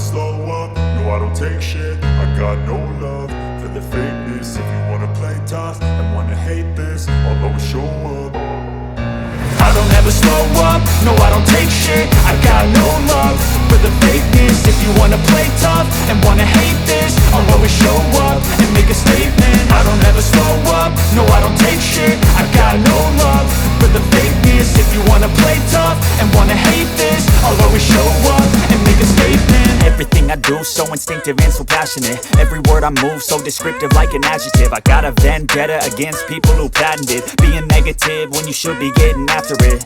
slow up, no, I don't take shit. I got no love for the fakeness. If you wanna play tough and wanna hate this, I'll always show up. I don't ever slow up, no, I don't take shit. I got no love for the fakeness. If you wanna play tough and wanna hate this, I'll always show up and make a statement. I don't ever slow up, no, I don't take shit. I got no love for the fakeness. If you wanna play tough and wanna hate this, I'll always show up and make a statement. Everything I do, so instinctive and so passionate. Every word I move, so descriptive, like an adjective. I got a vendetta against people who patented being negative when you should be getting after it.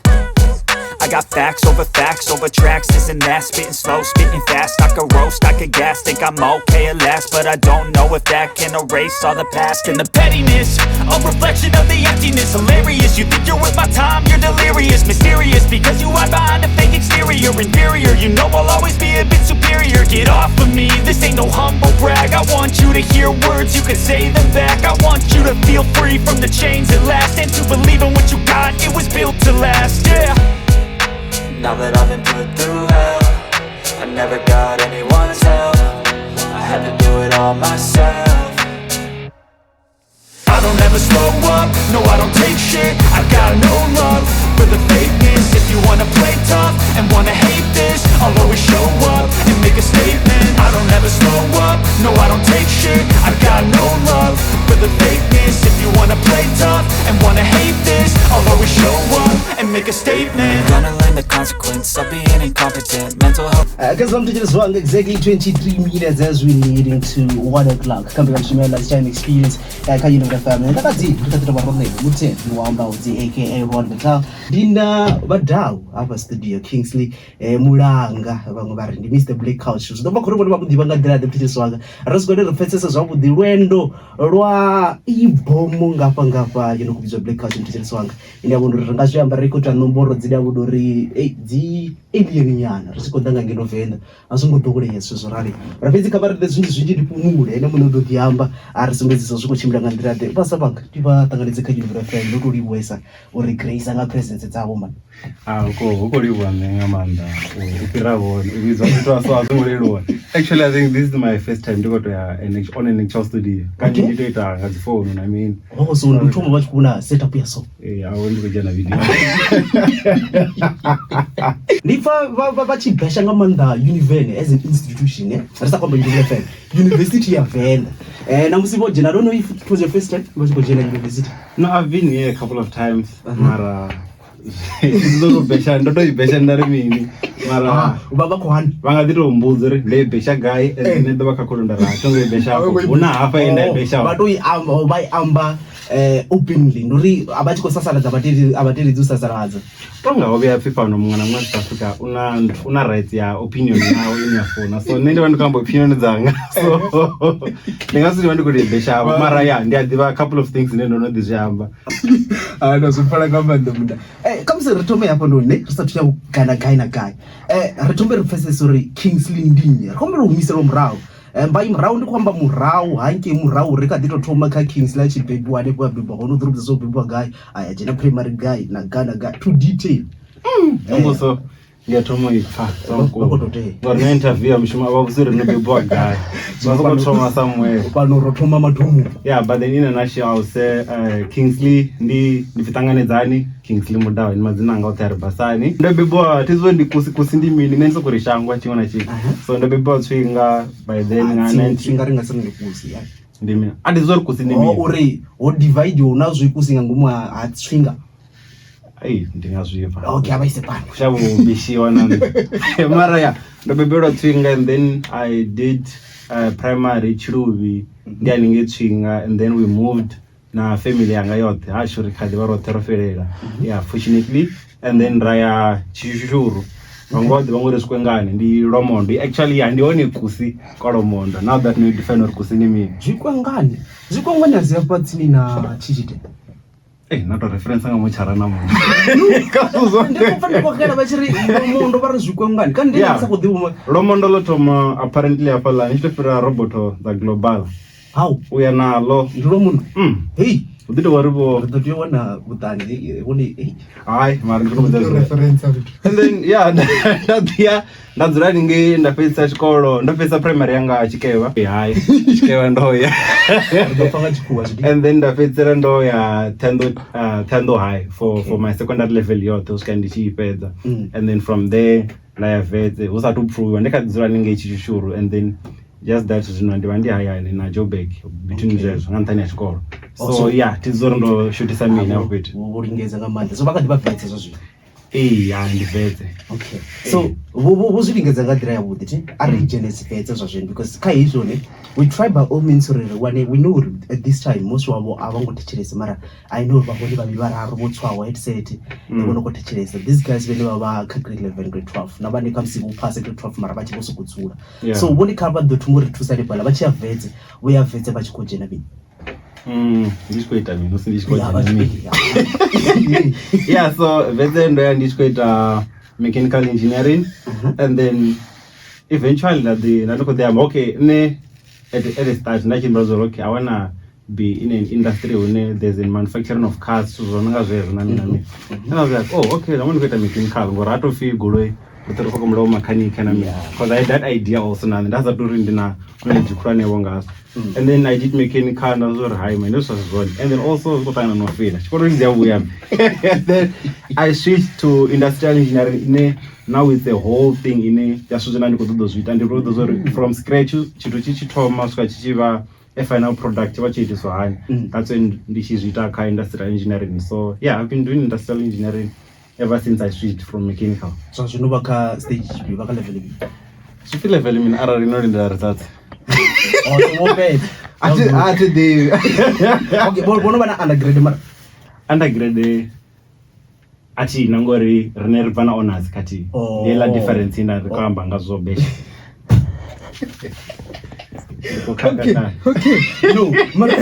I got facts over tracks, this and that. Spitting slow, spitting fast. I could roast, I could gas. Think I'm okay at last, but I don't know if that can erase all the past and the pettiness, a reflection of the emptiness. Hilarious, you think you're worth my time, you're delirious. Mysterious, because you hide behind a fake exterior. Inferior, you know I'll always be a bit superior. Get off of me, this ain't no humble brag. I want you to hear words, you can say them back. I want you to feel free from the chains at last, and to believe in what you got, it was built to last, yeah. Now that I've been put through hell, I never got anyone's help. I had to do it all myself. I don't ever slow up, no, I don't take shit. I got no love for the fakeness. If you wanna play tough and wanna hate this, I'll always show up and make a statement. I don't ever slow up, no, I don't take shit. I got no love for the fakeness. If you wanna play tough and wanna hate this, I'll always show up and make a statement. Gonna learn the consequence of being incompetent. Mental health Because I'm just wrong, exactly 23 minutes as we leading to 1 o'clock. Kambe ka Mshumela Lunchtime Experience kha United FM. Ndakadzi ndikatira varone muthe niwamba udzi aka Ron Metal. Ndina vhadau hafha studio Kingsley Mulanga, vhaṅwe vha ri ndi Mr Black Couch. Zwi ḓo bva khori vhone vha mu ḓivha nga nḓila ḓe mthetshelesi wanga. Ri si kone ri pfesese zwavhuḓi lwendo lwa ibomo ngafha ngafha yo no khou vhidzwa Black Couch, mthetshelesi wanga. Ine ya vhona uri ri nga zwi amba ri khou ita nomboro dzine ya vhona uri dzi alien nyana ri tshi khou ḓa nga ngeno Venḓa, a zwo ngo ḓowelea zwithu zwo rali. Mara fhedzi kha vha riṋe zwinzhi zwinzhi ndi fhumule, ene muṋe u ḓo ḓi amba a ri sumbedzisa zwi khou tshimbila nga nḓila ḓe. Vhasa vhanga ndi vha ṱanganedze kha United FM, ndo to livhuwesa uri grace nga presence dzavho man. Ah, uko livhuwa nṋe nga maanḓa u fhira vhone u vhidzwa muthu a so a zwo ngo leluwa. Actually, I think this is my first time ndi khou to ya on an actual studio. Kanzhi ndi to ita nga dzi phone na mini. Oh, so ndi u thoma vha tshi khou vhona setup ya so. Eh, awo ndi khou dzhena video. Ndi pfa vha tshi gasha nga maanḓa Univen as an institution, ri sa khou amba Univen FM, University ya Venḓa. Na musi vho dzhena, I don't know if it was your first time vha tshi khou dzhena university. No, I've been here a couple of times. Mara ndo to besha, ndo to i besha nda ri mini. Mara vha khou hani? Vha nga ḓi to mbudza uri ndo i besha gai, and then ḓo vha kha kholo nda ra tho ngo i besha afho. Hu na hafha ine nda i besha. Vha to i amba, vha i amba openly, ndi uri a vha tshi khou sasaladza vhateli, a vha teledzi u sasaladza. Tonga ho vhuya pfhi fhano muṅwe na muṅwe South Africa una rights ya opinion yawe ine ya funa. So nṋe ndi vha ndi khou amba opinion dzanga. So ndi nga si vha ndi khou i besha afho. Mara ya ndi a ḓivha a couple of things zwine ndo no ḓi zwi amba. Ah, ndo zwi pfala nga maanḓa munda. Khamusi ri thome hafha noni, ri sathu ya kana gai na gai. Ri thome ri pfesese uri Kingsley ndi nnyi. Ri khou humbela u humiselwa murahu. Mbai murahu, ndi khou amba murahu hangei murahu, ri kha ḓi tou thoma kha Kingsley a tshi bebiwa hanefho a bebiwa hone, u ḓo ri vhudza zwa u bebiwa gai, a ya dzhena primary gai na gai na gai, to detail. Mbuso ndi a thoma u i pfa zwa Vha vhukuma. khou tou tea. Ngori na interview ya mushumo a vha vhudzi uri no bebiwa gai. Vha sokou thoma somewhere. Fhano ro thoma mathomoni. Yeah, but then in a nutshell, I would say Kingsley ndi pfi Ṱanganedzani Kingsley Mudau, ndi madzina anga oṱhe a ri Basani. Ndo bebiwa thi zwo ndi kusi kusi ndi mini, nṋe ndi soko ri shango tshiṅwe na tshiṅwe. So ndo bebiwa Tswinga by then nga 19 Tswinga ri nga si ri ndi kusi ya. Ndi mini? A ndi zwo ri kusi ndi Oh, mini. uri ho divide hu na zwikusi nga ngomu ha Tswinga. Ei, ndi nga zwi pfa. Okay, a vha ise phanḓa. Shavho bishiwa na nṋe. Mara ya ndo bebelwa Tswinga and then I did primary Tshiluvi ndi haningei Tswinga and then we moved na family yanga yoṱhe hashu ri kha ḓivha roṱhe ro fhelela. Yeah, fortunately, and then ra ya Tshishuru. Vhaṅwe vha ḓivha ngori Zwikwengani ndi Lwamondo. Actually ya ndi hone kusi kwa Lwamondo. Now that no define uri kusi ndi mini. Zwikwengani. Zwikwengani a si hafha tsini na Tshitshite. Eh, na to reference nga mutshara na muṅwe. Ndi khou pfa ndi khou xela vha tshi ri Lwamondo vha ri Zwikwengani. Kani ndi sa khou ḓivha. Lwamondo ḽo thoma apparently hafhaḽa ni tshi to fhira roboto dza global. How? U ya naḽo. Ndi Lwamondo. Hey. Hu ḓi tovha ri vho Ri ḓo tea u wana vhuṱanzi vhone hai mara ndi khou vhudza zwone. Reference fhethu. And then yeah, nda ḓiya nda dzula haningei nda fhedzisa tshikolo, ndo fhedzisa primary yanga Tshikevha. Hai, Tshikevha ndo ya. Ri ḓo pfa nga tshikhuwa zwi And then nda fhedzisela ndo ya Thohoyandou, Thohoyandou High for my secondary level yoṱhe u swika ndi tshi i fhedza. And then from there nda ya Vetse hu sathu pfuluwa ndi kha ḓi dzula haningei Tshishuru and then just that zwino ndi vha ndi hayani na Joburg between zwezwo nga nṱhani ha tshikolo. So yeah, thi zwo uri ndo shutisa mini hafho fhethu. Vho lingedza nga maanḓa. So vha kha ḓi vha Vetse zwa zwino. Ee, ya ndi Vetse. Okay. So vho zwi lingedza nga nḓila yavhuḓi thi a ri dzhene Vetse zwa zwino because kha hezwi hone we try by all means uri ri wane, we know uri at this time most wavho a vho ngo thetshelesa mara I know vha hone vhavhili vhararu vho tswaho headset vho no khou thetshelesa. These guys vhane vha vha kha grade 11, grade 12 na vhane khamusi vho phasa grade 12 mara vha tshi vho sokou dzula. So vhone kha vha ḓo thoma uri thusa hanefhaḽa vha tshi ya Vetse, vho ya Vetse vha tshi khou dzhena mini? Ndi tshi khou ita mini musi ndi tshi khou Ya, vha dzhena tshi- mini? Yeah, so Vetse ndo ya ndi tshi khou ita mechanical engineering and then eventually nda ḓi nda ndi khou ḓi amba okay nṋe at the start nda tshi humbula zwa uri okay I wanna be in an industry hune there's a manufacturing of cars zwithu zwo no nga zwezwo na mini na mini. And I was like, oh okay, nda ndi khou ita mechanical ngori a to pfhi goloi ri ṱo ri khou humbula vho makhanikha na mini because I had that idea also na nṋe nda sa tou uri ndi na knowledge khulwane vho ngazwo. And then I did mechanical nda zwa uri hai man ndi zwithu zwa zwone. And then also zwi khou ṱangana no feila tshikolo tshi dzi a vhuya. And then I switched to industrial engineering ine now it's a whole thing ine ya zwithu zwine nda ndi khou ṱoḓa u zwi ita ndi khou ṱoḓa zwa uri from scratch tshithu tshi tshi thoma u swika tshi tshi vha a final product vha tshi itiswa hani. That's when ndi tshi zwi ita kha industrial engineering. So yeah, I've been doing industrial engineering ever since I switched from mechanical. Zwa zwino vha kha stage tshifhio, vha kha level ifhio? Zwi pfi level mini arali no lindela results? Oh, so vho fhedza. A thi ḓivhi. Okay, vho no vha na undergrad mara Undergrad a thi na ngori rine ri bva na honors khathihi. Oh. Ndi heiḽa difference ine ri khou amba nga zwo besha. Ndi khou Okay, khakha. okay. No, mara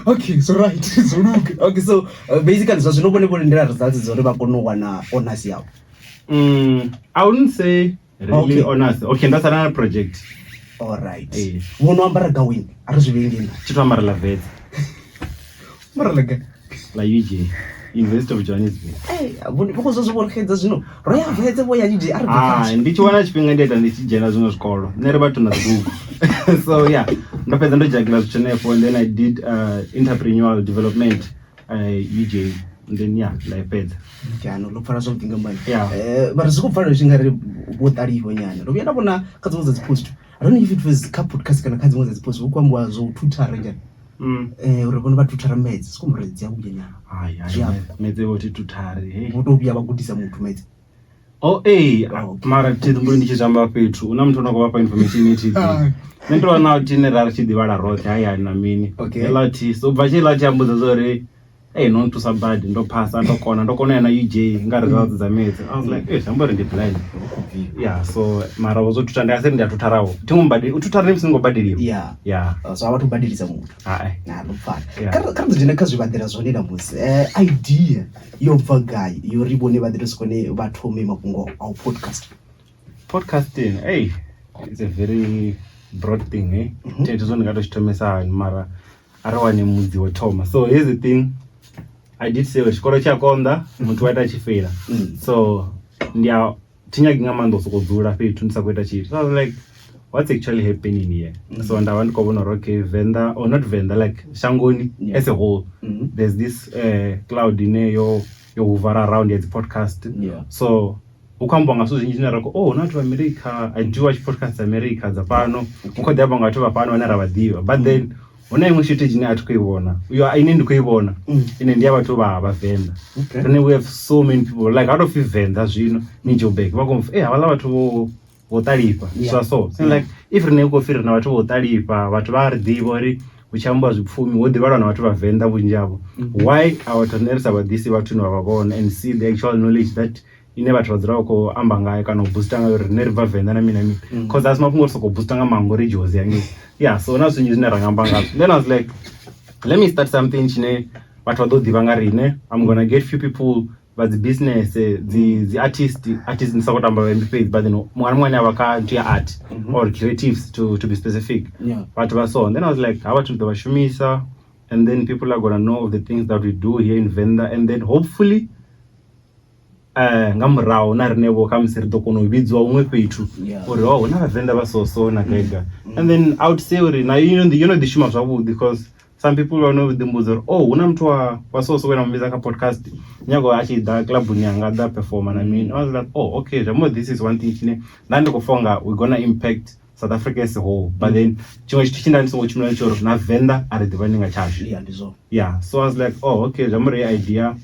okay, so right, so look. Okay, so basically zwa zwino vhone vho lindela results dza uri vha kone u wana honors yavho. I wouldn't say really Okay. honors. Okay, nda sala na project. All right. Ee. Vho no ambara gawini, a ri zwi vhengeni. Tshi to ambara ḽa Vetse, Mara like ḽa UJ, University of Johannesburg. Eh, vho khou zwa zwo vho ri xedza zwino. Ro ya Vetse vho ya UJ a ri bve Ah, khazwo. ndi tshi wana tshifhinga ndi ita ndi tshi dzhena zwiṅwe zwikolo. Nṋe ri vhathu na dzibugu. So yeah, ndo fhedza ndo dzhagela zwithu henefho and then I did entrepreneurial development UJ and then yeah, nda i fhedza. Jano ḽo pfala zwavhuḓi nga maanḓa. Yeah. Mara zwi khou pfala zwi nga ri vho ṱalifha nyana. Ndo vhuya nda vhona kha dziṅwe dza dzi post. I don't know if it was kha podcast kana kha dziṅwe dza dzi post hu khou ambiwa zwo u thuthara njani. Uri vhone vha thuthara maths, zwi khou amba uri dzi a vhuya nyana. Hai, hai, Zwi a metse vho thi thuthari, hey. Vho tou vhuya vha gudisa muthu maths. Oh ee, Okay. mara thi humbuli ndi tshi zwi amba fhethu hu na muthu ano khou vhafha information i thi Ah. ḓivhi. Nṋe ndo vha na thi ne ra ri tshi ḓivhala roṱhe hayani na mini. Okay. Heiḽa thi so ubva tshi heiḽa tshi ambudza zwa uri Hey, no nthusa badi ndo phasa ndo kona ndo kona u ya na UJ nga results dza maths. I was like, eh, zwi amba uri ndi blind. Yeah, so mara vho zwo thutha ndi asi ndi a thutharaho. Thi ngo mbadeli, u thuthara ndi musi ni ngo badeliwa. Yeah. Yeah. So a vha thu badelisa muthu. Hai. Na ndo pfala. Yeah. Kha ri ḓo dzhena kha zwivhaḓela zwone namusi. Idea yo bva gai yo ri vhone vha ḓi to sikone vha thome mafhungo a u podcast? Podcasting, hey, it's a very broad thing, eh? Thethu zwo ndi nga to tshi thomesa hani mara a ri wane mudzi wo thoma. So here's the thing. I did say tshikolo tshi a konḓa, muthu wa ita a tshi feila. So ndi a thi nyagi nga maanḓa u sokou dzula fhethu ndi sa khou ita tshithu. So I was like, what's actually happening here? So nda vha ndi khou vhona uri okay, Venḓa or not Venḓa, like shangoni as a whole, there's this cloud ine yo huvara around ya dzi podcast. Yeah. So hu khou ambiwa nga zwithu zwinzhi zwine ra khou oh hu na vhathu vha America, I do watch podcast dza America dza fhano, hu khou ḓi ambiwa nga vhathu vha fhano vhane ra vha ḓivha. But then hu na iṅwe shortage ine a thi khou i vhona, yo ine ndi khou i vhona ine ndi ya vhathu vha Vhavenḓa. Okay. Rine we have so many people like out of Venḓa zwino ni Joburg vha khou eh havhaḽa vhathu vho ṱalifha Yeah. zwa so. So like if rine khou pfi ri na vhathu vho ṱalifha, vhathu vha ri ḓivha uri hu tshi ambiwa zwipfumi ho ḓivhalwa na vhathu vha Venḓa vhunzhi havho. Why a vhathu rine ri sa vha ḓisi vhathuni vha vha vhona and see the actual knowledge that ine vhathu vha dzula vha khou amba ngayo kana u booster ngayo uri rine ri bva Venḓa na mini na mini. Cause a si mafhungo uri sokou booster nga mango ri dzhozi hangei. Yeah, so hu na zwinzhi zwine ra nga amba ngazwo. Then I was like, let me start something tshine vhathu vha ḓo ḓivha nga riṋe. I'm gonna get few people vha dzi business, dzi artist, artist ndi sa khou tamba vhaimbi fhedzi, but then muṅwe na muṅwe ane avha kha nthu ya art or creatives to be specific. Yeah. Vhathu vha so. Then I was like, ha vhathu ndi ḓo vha shumisa. And then people are gonna know of the things that we do here in Venda, and then hopefully nga murahu na rine vho khamusi ri ḓo kona u vhidziwa huṅwe fhethu uri oh hu na vhavenḓa vha so so na gaiga. And then I would say uri na yo no ḓi shuma zwavhuḓi, because some people vha no ḓi mbudza uri oh hu na muthu wa so so we na mu vhidza kha podcast, nyago a tshi ḓa clubni yanga ḓa performa na mini. I was like, oh okay, zwa this is one thing tshine nda ndi khou fonga we gonna impact South Africa as a whole. But then tshiṅwe tshithu tshine nda ndi songo tshimbila ndi tsho uri na Venḓa a ri ḓivhani nga tshashu. Yeah, so I was like, oh okay, zwa muri idea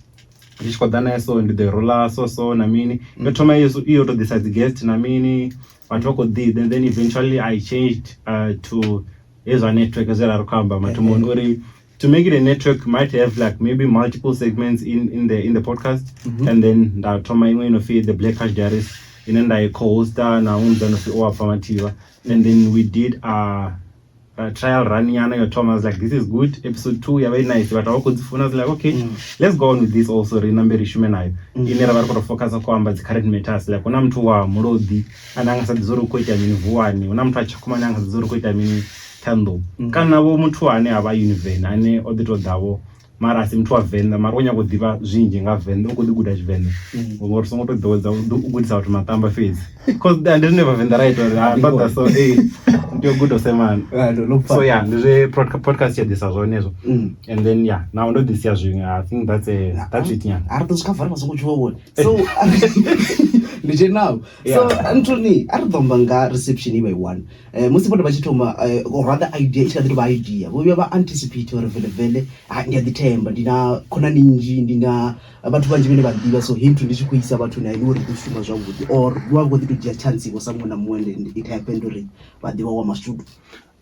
ndi tshi khou ḓa nayo, so ndi ḓo i rola so so na mini. Yo thoma iyo to ḓisa dzi guest na mini, vhathu vha khou ḓi, and then eventually I changed to hezwa network zwe ra ri khou amba mathomoni, uri to make it a network might have like maybe multiple segments in the podcast. And then nda thoma iṅwe ino pfi The Black Cash Diaries, ine nda i co-hosta na muṅwe mudzana pfi Owapfa Mathivha, and then we did a trial run nyana yo thoma. I was like, this is good. Episode 2 ya vha i nice, vhathu vha khou dzi funa. I was like, okay, let's go on with this also, ri nambe ri shume nayo, ine ra vha ri khou tou focus khou amba dzi current matters, like huna muthu wa Mulodi ane a nga sa ḓi uri u khou ita mini Vuwani, huna muthu a Tshakhuma ane a nga sa ḓi uri u khou ita mini Ṱhohoyanḓou, kana vho muthu ane a vha Univen ane o ḓi tou ḓavho mara a si muthu wa Venḓa, mara u nyaga u ḓivha zwinzhi nga Venḓa, u khou ḓi guda Tshivenḓa, ngori songo tou ḓowedza u gudisa vhathu maṱamba fhedzi, cause ndi zwine vhavenḓa ra ita uri ha ndo ḓa so ee ndi tea u guda u semana. So yeah, ndi zwe podcast ya ḓisa zwone hezwo. And then yeah, now ndo ḓi sia zwiṅwe. I think that's it nyana. A ri ḓo swika vari vha songo tshuwa vhone, so ndi dzhenavho. So Anthony, a ri ḓo amba nga reception i vha i one. Musi vhone vha tshi thoma, or rather idea i tshi kha ḓi tovha idea, vho vhuya vha anticipate uri vele vele ha ndi a ḓi themba, ndi na khonani nnzhi, ndi na vhathu vhanzhi vhane vha ḓivha, so heyi nthu ndi tshi khou isa vhathuni I know uri i ḓo shuma zwavhuḓi, or vha vha khou ḓi to dzhia chance vho sa muṅwe na muṅwe and it happened uri vha ḓivha wa mashudu?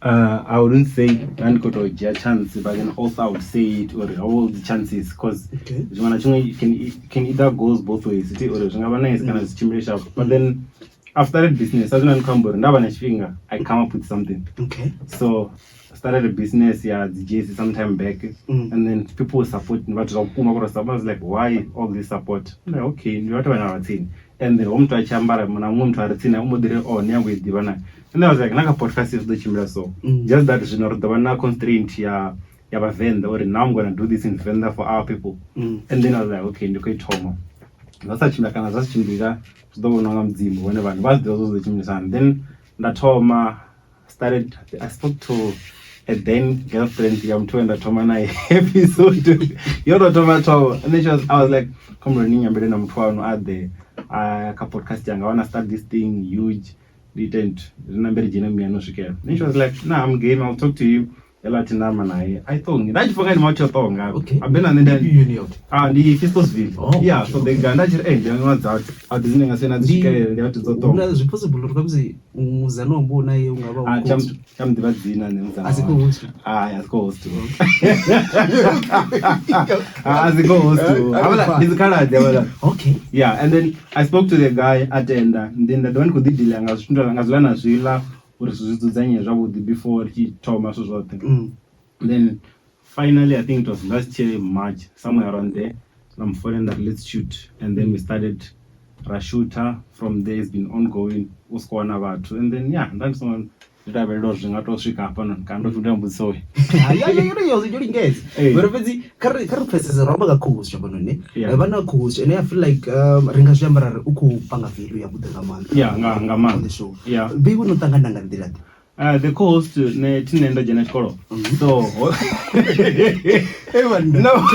I wouldn't say nda ndi khou tou dzhia chance, but then also I would say it uri how the chances, cause zwiṅwe na tshiṅwe can either goes both ways, uri zwi nga vha nice kana zwi tshimbile sharp. But then I've started business, sa zwino ndi khou amba uri nda vha na tshifhinga I come up with something. So I started a business ya dzi jersey some time back, and then people were supporting, vhathu zwa vhukuma vho support. I was like, why all this support? I'm like, okay, ndi vhathu vhane vha vha tsini, and then ho muthu a tshi ambara na muṅwe muthu a re tsini a mbo ḓi ri oh ni a i ḓivha na, and then I was like, na kha podcast zwi ḓo tshimbila. So just that zwino ri ḓo vha na constraint ya vhavenḓa, uri now I'm gonna do this in Venḓa for our people. And then I was like, okay, ndi khou i thoma, zwa sa tshimbila kana zwa si tshimbila zwi ḓo vhonwa nga mudzimu, vhone vhane vha zwi ḓivha zwo zwi ḓo tshimbilisana. Then nda thoma started, I spoke to a then girlfriend ya muthu we nda thoma naye episode yo tou thoma thoma, and then she was, I was like, come on, ni nyambele na muthu wanu a ḓe kha podcast yanga, I wanna start this thing huge, ndi ite nthu ri nambe ri dzhene muyani u swikela. Then she was like, nah, I'm game, I'll talk to you. Ela thi namba naye I tongi nda tshi funga ndi muthu tonga. Abe na nṋe ah ndi Fiscosville. Yeah, so the guy nda tshi ri eh ndi nga dza a dzi nga sena dzi swikelele ndi vhathu dzo tonga. Zwi possible uri khamusi muzano wa mbo naye u nga vha ah tsha muḓivha dzina nṋe muzano. A si ko host. Ah a si ko host. Ah a si ko host. Havhala ndi dzikhaladzi havhala. Okay. Yeah, and then I spoke to the guy atenda, and then nda dovha ndi khou ḓi dealer nga zwithu nga zwiḽa na zwiḽa uri zwithu zwi dzudzanyee zwavhuḓi before ri tshi thoma zwithu zwoṱhe. Then finally, I think it was last year March, somewhere around there, na mufola nda ri let's shoot, and then we started ra shooter. From there it's been ongoing u swika wana vhathu, and then yeah, nda ndi songo ndi lavhelela uri zwi nga to swika hafhanoni kana ndo fhindula mbudziso we. Yo lingedza mara fhedzi kha ri pfesese ro amba nga co-host hafhanoni. Vha na co-host ane I feel like ri nga zwi amba ra ri u khou panga value ya vhuḓi nga maanḓa. Yeah, nga maanḓa. On the show. Yeah. Vheiwe no ṱangana nga nḓila ḓe? The co-host ne thi nṋe ndo dzhena tshikolo, so no,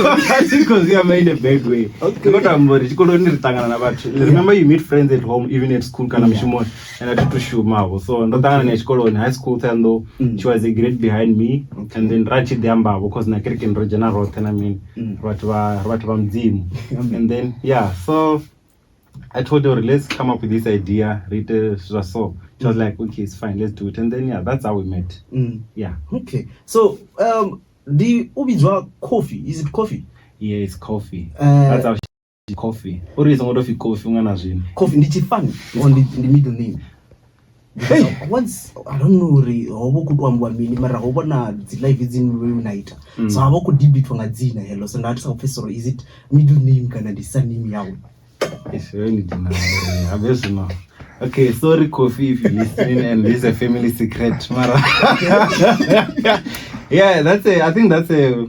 because you are in a bad way. Ndi khou tamba uri tshikoloni ri ṱangana na vhathu. Remember, you meet friends at home, even at school kana mushumoni, and a thi to shumavho, so ndo ṱangana naye tshikoloni, high school, Thohoyandou. She was a grade behind me, and then ra tshi ḓi ambavho cause na kerekeni ro dzhena roṱhe na mini, ri vhathu vha mudzimu. And then yeah, so I told her, let's come up with this idea, ri ite zwa so. She was like, okay, it's fine, let's do it. And then yeah, that's how we met. Yeah. Okay, so ndi u vhidzwa Coffee, is it Coffee? Yeah, it's Coffee. That's how she Coffee. Uri songo to fi Coffee unga na zwino. Coffee ndi tshifani or ndi middle name? Hey. Once I don't know uri ho vha khou to ambiwa mini, mara ho vha na dzi live dzine na ita, so ha vha khou debatwa nga dzina heḽo, so nda thi sa khou pfesesa uri is it middle name kana ndi surname yawe. Eish, ni dina habe zwino. Okay, sorry Coffee if you're listening and this is a family secret. Mara. Yeah, that's a I think that's a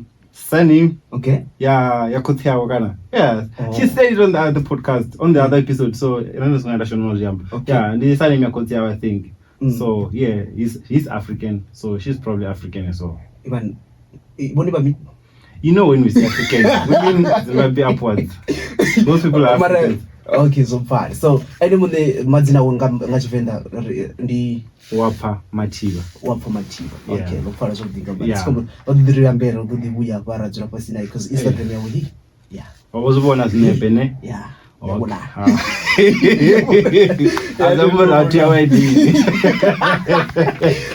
Surname Okay. ya khotsi yawe kana. Yeah. Oh. She said it on the other podcast, on the other episode. So nṋe ndi songo nda shona zwi amba. Okay. Yeah, ndi surname ya khotsi yawe I think. Mm. So yeah, he's African. So she's probably African as well. Ivan vhone vha mi You know when we say African, we mean Zimbabwe upwards. Those people are Mara- Africans. Okay, zwo pfala. So ene muṋe madzina awe nga Tshivenḓa ndi Wapfa Mathivha. Wapfa Mathivha. Yeah. Okay, ndo pfala zwavhuḓi nga maanḓa. Yeah. Sikhombo vha ḓo ḓi ri ambela, ri ḓo ḓi vhuya hafha ra dzula fhasi naye because Instagram yawe hi. Yeah. Wa vho zwi vhona zwinepe ne? Yeah. Okay. Vhona. Ah. A zwi amba uri yawe ID.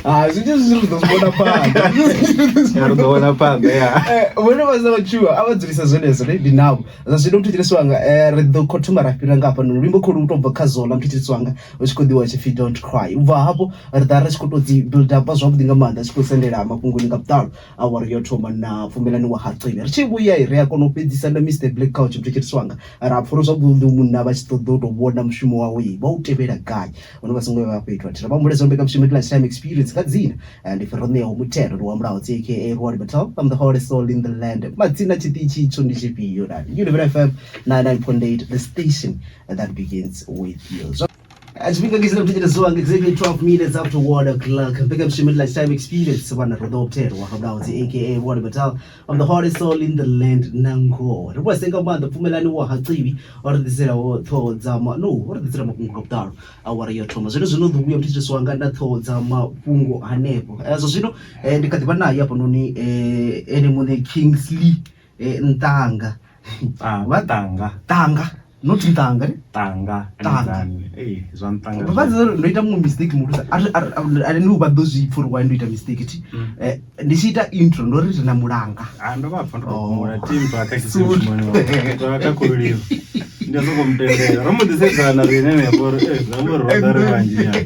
Ah, zwinzhi zwithu ri ḓo zwi vhona phanḓa. Ya ri ḓo vhona phanḓa ya. Vhone vha sa vhatshuwa a vha dzulisa zwenezwo ne ndi navho zwa zwino mthetshelesi wanga ri ḓo khou thoma ra fhira nga hafhanoni luimbo kholu u tou bva kha zola mthetshelesi wanga hu tshi khou ḓiwa tshipfi don't cry u bva hafho ri ḓa ri tshi khou tou dzi build up zwavhuḓi nga maanḓa tshi khou sendela mafhungoni nga vhuḓalo awara yo thoma na pfumelani wa haqivi ri tshi vhuya ri a kona u fhedzisa na Mr Black Couch mthetshelesi wanga ra pfha uri zwavhuḓi munna vha tshi ṱoḓa u tou vhona mushumo wawe vha u tevhela gai vhone vha songo vha fhethu athi vha humbule mbekanyamushumo ndi Lunchtime Experience nga dzina ndi pfi Roṋeaho Muthelo ndi wa mulaho aka Rwali Batal I'm the hottest soul in the land madzina tshiṱitshi itsho ndi tshifhio na Univen FM 99.8 the station that begins with you. So, tshifhinga ngizile mthetshelezi wanga exactly 12 minutes after 1 o'clock mbekanyamushumo ndi Lunchtime Experience vhana Roṋeaho Muthelo wa mulaho aka Rwali Batal I'm the hottest soul in the land nangoho ri vhuase nga maanḓa pfumelani wa haqivi o ri ḓiselaho ṱhoho dza ma no o ri ḓisela mafhungo nga vhuḓalo awara yo thoma zwino zwino ḓo vhuya mthetshelesi wanga na ṱhoho dza mafhungo hanefho zwa zwino ndi kha ḓi vha naye hafhanoni ene muṋe Kingsley Ntanga Tanga, tanga. Tanga not Ntanga ne? Tanga. Tanga. Eh, zwa ntanga. Vha ndo ita muṅwe mistake muhulusa a ni vha ḓo zwi pfha uri why ndo ita mistake thi ndi tshi ita intro ndo ri ri na mulanga Ah, ndo vha pfa ndo Oh. fhumula team to akha tshishumoni wa. To akha kholiwa. Ndi soko mutendela. Ro mbo ḓi sedzana riṋe henefho uri eh zwa amba uri ro ḓa ri vhanzhi nyana.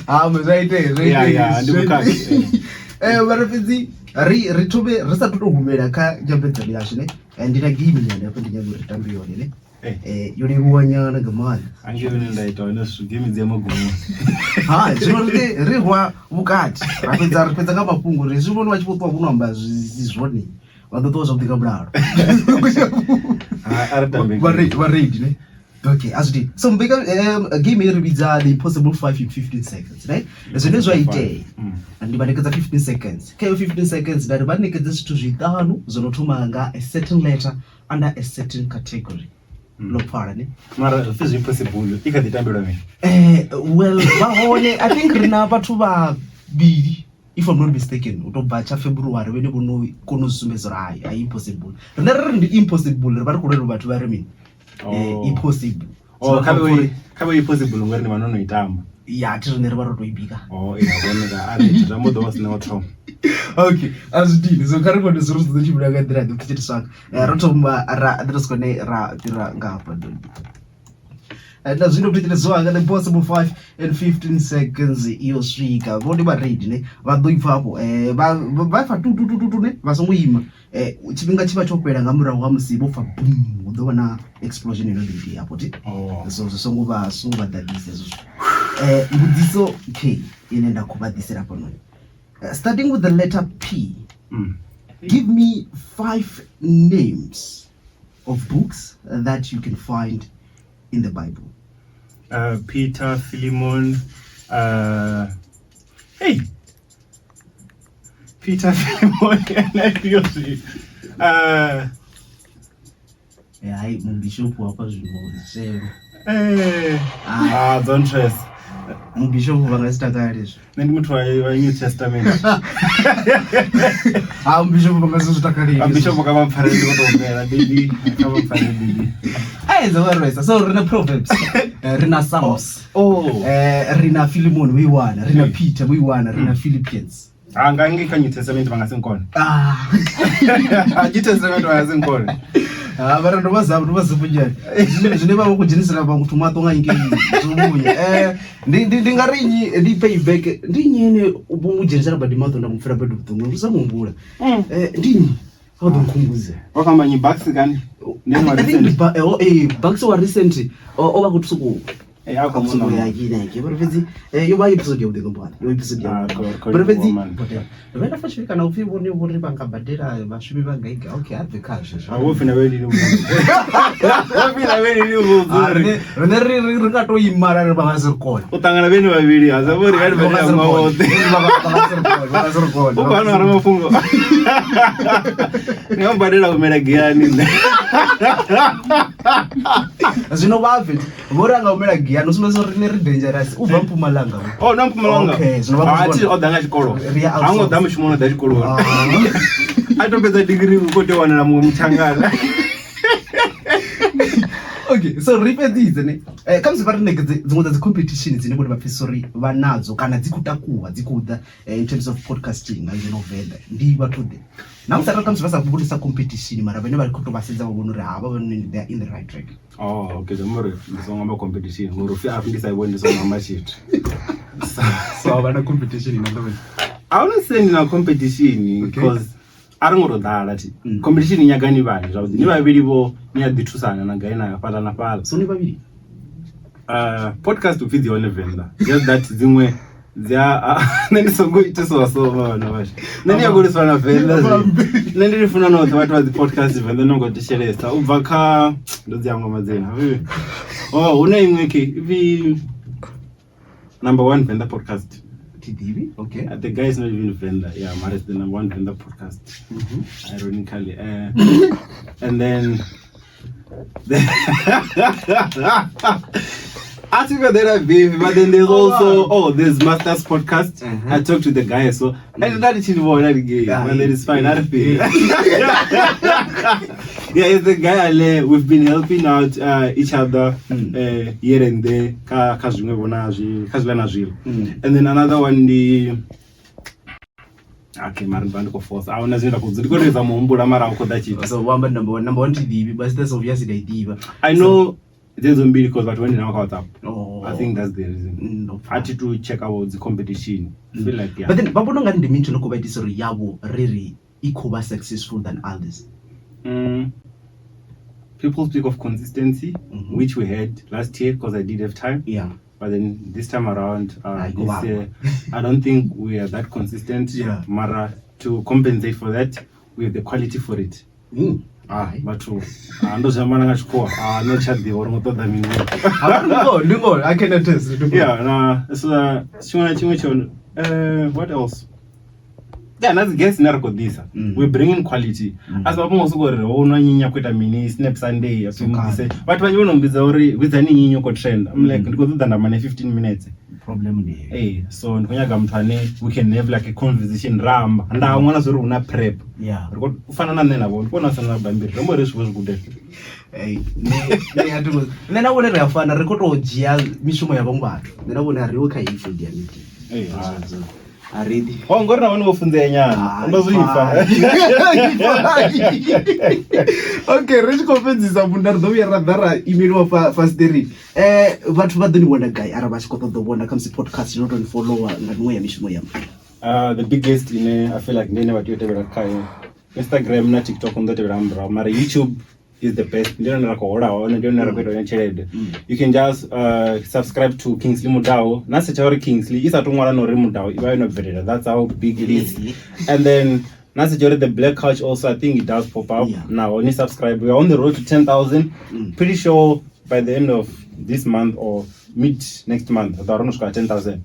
ha zwa itea zwa Yeah, itea yeah, ndi vhukhakhi. Mara fhedzi ri thome ri sa tou humela kha nyambedzano yashu ne ndi na game nyana hafha ndi nyaga uri tambe yone ne yo leluwa nyana nga maanḓa Angei hune nda ita hone zwithu game dzi ya magumoni. Ha zwino ri rwa vhukati ra fhedza ri fhedza nga mafhungo uri hezwi vhone vha tshi vho ṱuwa vho no amba zwi si zwone vha ḓo ṱuwa zwavhuḓi nga mulalo. A ri tambe Vha game. vha ready ne okay a zwi dini so mbeka game ri vhidza the impossible 5 in 15 seconds right zwine zwa itea ndi vha nekedza 15 seconds kha iyo 15 seconds nda ri vha nekedza zwithu zwiṱanu zwo no thoma nga a certain letter under a certain category ḽo pfala ne Mara zwi pfi zwi impossible i kha ḓi tambelwa mini? Well vha hone I think ri na vhathu vhavhili if I'm not mistaken u to bva tsha February vhene vho no kona u zwi sumbedza uri hai a impossible rine ri ri ndi impossible ri vha ri khou lwela vhathu vha ri mini impossible Oh, kha vhe impossible ngori ni vha no no i tamba. Ya thi rine ri vha ro to i bika. Oh, iya vhone ka a ri zwa mbo ḓo vha sina u thoma. Okay, a zwi dini so kha ri vhone zwi ri zwi ḓo tshimbila nga nḓila ḓe thetsheleswanga ro thoma ra ri si kone ra fhira nga hafha noni. Na zwino thetsheleswanga the possible 5 and 15 seconds iyo swika vhone vha ready ne vha ḓo ipfa hafho vha pfa tu tu tu tu ne vha songo ima tshifhinga tshi vha tsho fhela nga murahu ha musi vho pfa boom hu ḓo vha na explosion ino ḓo itea hafho thi so zwi songo vha songo vha ḓaḓisa hezwo zwithu. Mbudziso k ine nda khou vha ḓisela hafhanoni starting with the letter P give me 5 names of books that you can find in the Bible. Peter, Philemon, hey, Peter, Philemon, and Hai mubishopu hafha zwino zero. Don't stress. Mubishopu vha nga si takale hezwo. Nṋe ndi muthu wa New Testament. Ha mubishopu vha nga si zwi takaleli. Bishop kha vha mpfarele ndi khou tou humela baby, kha vha mpfarele baby. Hey, dzo vha rwesa. So ri na Proverbs, ri na Psalms. Oh. Ri na Philemon we wana, ri na Peter we wana, ri na Philippians. Ah, nga ngi kha New Testament vha nga si nkone. Ah. New Testament vha nga si nkone. Ah, vha ndo vha zama, ndo vha zama nyana. Zwine vha vha khou dzhenisela vhaṅwe muthu maṱo nga ngei zwo vhuya. Ndi nga ri nnyi ndi payback, ndi nnyi ene vho mu dzhenisela badi maṱo nda mu pfela badi vhuṱungu, ndi sa mu humbula. Ndi nnyi? Vha ḓo nkhumbudza. Vha khou amba nnyi Bucks kani? Ndi ene wa I think recent. Bucks wa recent o vha khou sokou Eh, a khou mona. Ya kina ke mara fhedzi yo vha episode ya vhuḓi ngombwana. Yo episode ya. Ah, kho- Mara fhedzi livhuwa, man. vhe na fashion kana upfi vhone vhori vha nga badela vhashumi vha gai gai. Okay, a bve khazwo. A wo pfi na vhe lini vhudza. Wo pfi na vhe lini vhudza Ah, uri rine ri nga to ima ra ri vha nga si ri kone. u ṱangana vheni vhavhili ha zwa uri vha Vha nga si badela ri muṅwe kone. woṱhe. Vha nga si ri kone, vha nga si ri kone. U khou hana ramafhungo. Ni nga badela humela giyani nṋe. Zwino vha bve vho ri a nga humela giyani u sumbedza uri rine ri dangerous u bva Mpumalanga. Oh, na Mpumalanga. Okay, zwino vha khou Ah, thi zwi o ḓa nga tshikolo. Ri ya Ha ngo ḓa outsource. mushumoni o ḓa tshikoloni. Ah. A to fhedza degree u khou tea u wanala muṅwe mutshangana. Okay, so ri fhedzidze ne. Khamusi vha ri ṋekedze dziṅwe dza dzi competition dzine vhone vha pfhesesa uri vha nadzo kana dzi khou takuwa dzi khou ḓa in terms of podcasting nga ngeno Venḓa ndi vhathu ḓe. Na musi arali khamusi vha sa vhonisa competition mara vhane vha khou tou vha sedza vha vhona uri havha vhone they are in the right track. Oh, okay, zwi amba uri ndi songo amba competition ngori upfi afhi ndi sa i vhoni ndi songo amba tshithu. So a vha na competition in other words. I wouldn't say ndi na competition Okay. because a ri ngo to ḓala thi. Competition i nyaga ni vhanzhi zwavhuḓi. Ni vhavhili vho ni a ḓi thusana na gai na fhaḽa na fhaḽa. So ni vhavhili. Podcast upfi dzi hone Venḓa. Just that dziṅwe dzi a nṋe ndi songo itisiwa so vhana vhashu. Nṋe ndi a kuliswa na Venḓa zwino. Nṋe ndi funa noṱhe vhathu vha dzi podcast Venḓa no ngo thetshelesa u bva kha ndo dzi hangwa madzina. Oh, hu na iṅwe ke ipfi number 1 Venḓa podcast. Thi ḓivhi. Okay. The guy is not even Venda. Yeah, Mara is the number 1 Venda podcast. Ironically. And then I think that are beef, but then there's also there's Masters podcast. I talked to the guy, so and that is that gay, but then it's fine. That is yeah, it's the guy Ale. We've been helping out each other here and there. Ka ka zwiṅwe vhona zwi ka zwiḽa na zwiḽa. And then another one the okay, mara ndi khou force. A huna zwine nda khou ndi khou tou muhumbula mara a khou ḓa tshithu. So wamba number one thi ḓivhi but that's obviously ndi a i ḓivha. I know dzedzo mbili because vhathu vha ndi navho kha WhatsApp. Oh. I think that's the reason. No I had to check out the competition. I feel like yeah. But then vha vhona ungari ndi mini tsho no khou vha itisa uri yavho ri ri i khou vha successful than others. People speak of consistency, which we had last year because I did have time. Yeah. But then this time around, go this year, I don't think we are that consistent. Yeah. Mara, to compensate for that, we have the quality for it. Ah, But ndo zwi amba na nga tshikhuwa no tsha ḓivha uri ngo ṱoḓa mini. Ndi ngoho, I can attest. Ndi ngoho. Yeah, na so tshiṅwe na tshiṅwe tsho what else? Yeah, na dzi guests ine ra khou ḓisa. We bring in quality. A si mafhungo o sokou ri ho nwa nyinya khou ita mini Snap Sunday a mudise. Vhathu vhanzhi vho no mmbidza uri vhidzani nyinya u khou trend. I'm like ndi khou ṱoḓa nda mane 15 minutes. Problem ndi heyo. Eh, so ndi khou nyaga muthu ane we can have like a conversation ra amba. Nda ṅwana zwo uri hu na prep. Yeah. Ri khou u fana na nṋe na vho ndi vhona sa na bammbiri. Ri mbo ri zwi vho zwi gude. Hey, nṋe na vhone ri a fana ri khou tou dzhia mishumo ya vhaṅwe vhathu. Nṋe na vhone a riho kha heyi field ya media. Eh, A ri ḓi. Oh, ngori na vhone vho funzea nyana. Ndo zwi pfa. Okay, ri tshi khou fhedzisa munda ri ḓo vhuya ra ḓa ra imeliwa fasiṱerini. Vhathu vha ḓo ni vhona gai arali vha tshi khou ṱoḓa u vhona khamusi podcast no to ni follower nga miṅwe ya mishumo yaṋu? The biggest ine I feel like ndi ine vha tea u tevhela khayo Instagram na TikTok ndo tevhela nga murahu mara YouTube is the best. Ndi hone ra khou hola hone, ndi hone ra khou ita hone tshelede. You can just subscribe to Kingsley Mudau. Na search uri Kingsley i sa tou ṅwala na uri Mudau i vha yo no bvelela. That's how big it is. And then na search uri The Black Couch also, I think it does pop up. Yeah. Now only subscribe. We are on the road to 10,000. Pretty sure by the end of this month or mid next month ri ḓo swika 10,000.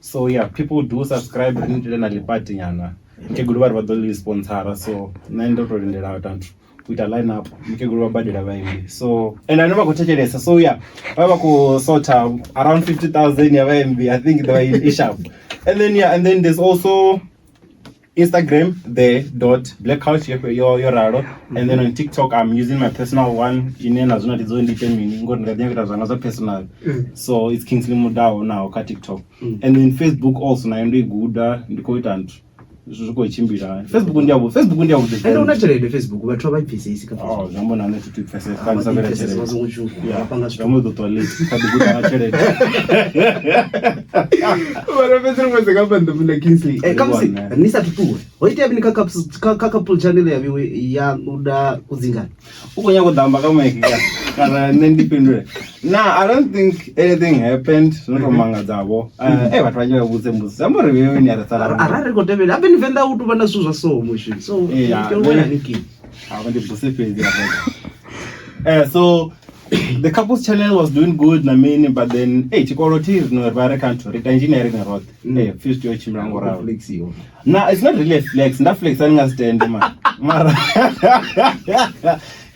So yeah, people do subscribe. Ri nitele na ḽipati nyana. Mukegulu vha ri vha ḓo ḽi sponsora, so nṋe ndo to lindela tanthu u ita line up. Mukegulu vha badela vhaimbi, so and I know vha khou thetshelesa, so yeah, vha khou sorta around 50,000 ya vhaimbi. I think they were in sharp. And then yeah, and then there's also Instagram, the dot black couch yo ralo. And then on TikTok I'm using my personal one ine na zwino ndi ite mini ngori ndi nga ita zwanga zwa personal. So it's Kingsley Mudau now ka TikTok. And then Facebook also nayo ndo i guda ndi khou ita nthu. Zwi khou tshimbila. Facebook ndi yavhuḓi, Facebook ndi yavhuḓi. Ende una tshelede Facebook, vhathu a vha i pfesesi kha Oh, Facebook. zwi amba na nṋe thi tu pfesesa Ah, kha ndi sa vha vhela ḓi pfesesa, tshelede. vha songo tshuwa, Yeah, vha panga zwi amba u ḓo ṱuwa late kha ḓi guda nga tshelede. Mara fhedzi ri vhudze nga maanḓa muna Kingsley. Eh, khamusi Ndi vhone. ni sathu ṱuwe ho itea mini kha kha couple channel ya vhiwe ya uda kudzingana? U khou nyaga u ḓamba kha mic kana nṋe ndi fhindule? Na, I don't think anything happened. Zwo no tou mangadzavho. Eh, vhathu vhanzhi vha vhudze mbudziso. Zwi amba uri vhewe ni a ri sala. Arali ri khou tevhela habe ni venḓa u tou vha na zwithu zwa so mushumi so Yeah, tea u wela haningei. Avha ndi buse fhedzi hafha. Eh, so the couples channel was doing good na mini, but then hey, tshikolo thi rino ri vha ri kha nthu ri ita engineering roṱhe. Eh, pfi zwi tea u tshimbila ngo ralo. Flexiwa. Na, it's not really a flex. Nda flex ani nga si tende man. Mara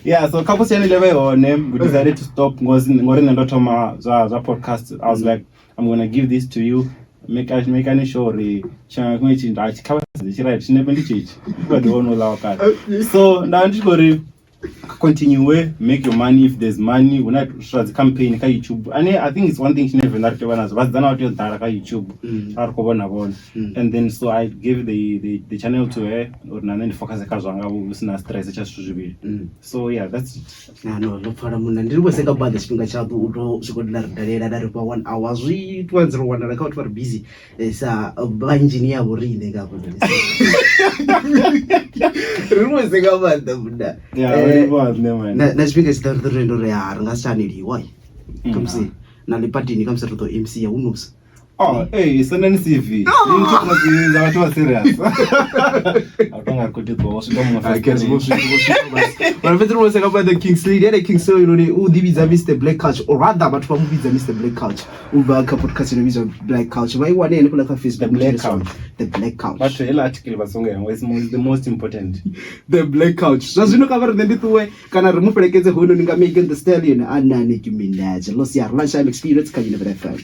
yeah, so couples channel yo vha i hone. We decided to stop ngozi ngori nṋe ndo thoma zwa podcast. I was like, I'm gonna give this to you. Make make sure uri tshiṅwe tshithu a tshi kha tshi right tshinepe ndi tshitshi. U kha ḓi vhona uḽa wa kale. So nda ndi tshi khou ri continue, make your money if there's money. Hu na zwa dzi campaign kha YouTube. Ane I think it's one thing tshine Venḓa ri tea u vha nazwo, vhasidzana vha tea u ḓala kha YouTube ra ri khou vhona vhona. And then so I gave the channel to her uri na nṋe ndi focus kha zwanga hu si na stress tsha zwithu zwivhili. So yeah, that's it. Na no zwo pfala munna, ndi livhuwese nga maanḓa tshifhinga tshaṋu u to swika nda ri dalela nda ri fha 1 hour. Zwi itiwa anzela u wanala kha vhathu vha re busy sa vha engineer vho riṋe nga hafha. Ri livhuwese nga maanḓa munna. Yeah, Eh, ro livhuwa nṋe man. Na tshifhinga tshi ḓa ri ḓo tenda uri ha ri nga si tsha haneliwa khamusi na ḽipatini, khamusi ri ḓo MC ya, who knows. Oh, hey, sendani CV. Ndi nthu kana dzi vhathu vha serious. A tonga ri khou ḓi ṱuwa, swika muṅwe first. Mara fhedzi ri livhuwese nga maanḓa Kingsley. Ndi ene Kingsley hoyunoni u ḓivhidza Mr Black Couch, or rather vhathu vha mu vhidza Mr Black Couch u bva kha podcast ino vhidzwa Black Couch. Vha i wane henefhaḽa kha Facebook. The Black Couch. The Black Couch. Vhathu heiḽa article vha songo hangwa, it's the most important. The Black Couch. Zwa zwino kha vha riṋe ndi ṱuwe kana ri mu fhelekedze hoyunoni nga Megan Thee Stallion a na Nicki Minaj. Ḽo sia Lunchtime Experience kha Univen FM.